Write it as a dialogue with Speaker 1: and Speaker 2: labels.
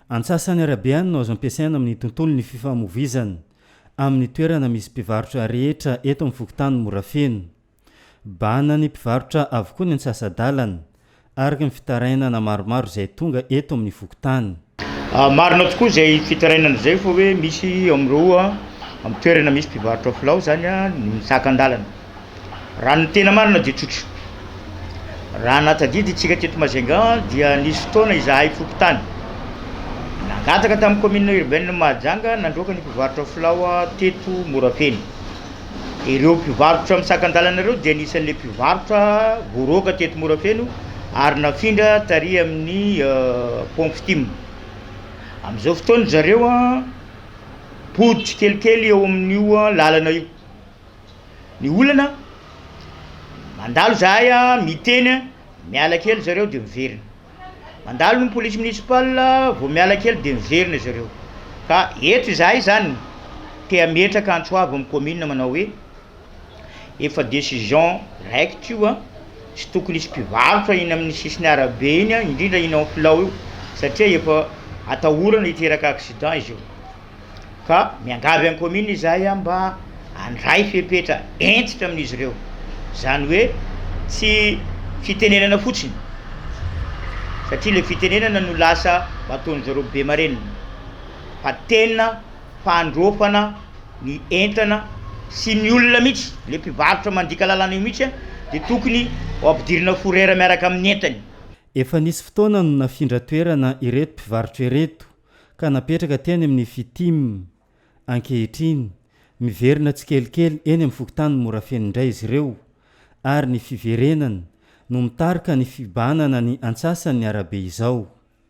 Speaker 1: Antsasany arabe ihany no azo ampiasaina amin'ny tontolon'ny fifamoivoizana, amin'ny toerana misy mpivarotra rehetra eto amin'ny fokontany Morafeno. Bahanan'ny mpivarotra avokoa ny antsasa-dalana, araka ny fitarainana maromaro izay tonga eto amin'ny fokontany.
Speaker 2: Marina tokoa izay fitarainana izay fa hoe misy eo amin'ireo amin'ny toerana misy mpivarotra filao izany ny misakan-dalana. Raha ny tena marina dia tsotra. Raha nahatadidy isika teto Majunga dia nisy fotoana izahay fokontany nangataka tamin'ny commune urbaine Mahajanga nandroaka ny mpivarotra filao teto Morafeno. Ireo mpivarotra misakan-dalana ireo dia anisan'ilay mpivarotra voaroaka teto Morafeno ary nafindra tary amin'ny Pont Fitim. Amin'izao fotoana zareo mipody tsikelikely eo amin'io lalana io. Ny olana, mandalo zahay miteny, miala kely zareo de miverina. Mandalo ny police municipale vao miala kely de miverina zareo. Ka eto izahay zany te hametraka antso avo amin'ny commune manao hoe efa décision raikitra io an, tsy tokony hisy mpivarotra eny amin'ny sisin'ny arabe eny an, indrindra iny ao filao io satria efa atahorana hiteraka accident izy io. Ka miangavy an'i commune izahay mba handray fepetra hentitra amin'izy ireo, izany hoe tsy fitenenana fotsiny satria le fitenenana no lasa ataon'zareo be marenina fa tena fandrofana ny entana sy ny olona mihitsy, le mpivarotra mandika lalàna io mihitsy de tokony ho ampidirina fourrière miaraka amin'ny entany.
Speaker 1: Efa nisy fotoana no nafindra toerana ireto mpivarotra ireto ka napetraka teny amin'ny Fitim. Ankehitriny, miverina tsikelikely eny amin'ny fokontany Morafeno indray izy ireo ary ny fiverenany no mitarika ny fibanana ny antsasan'ny arabe izao.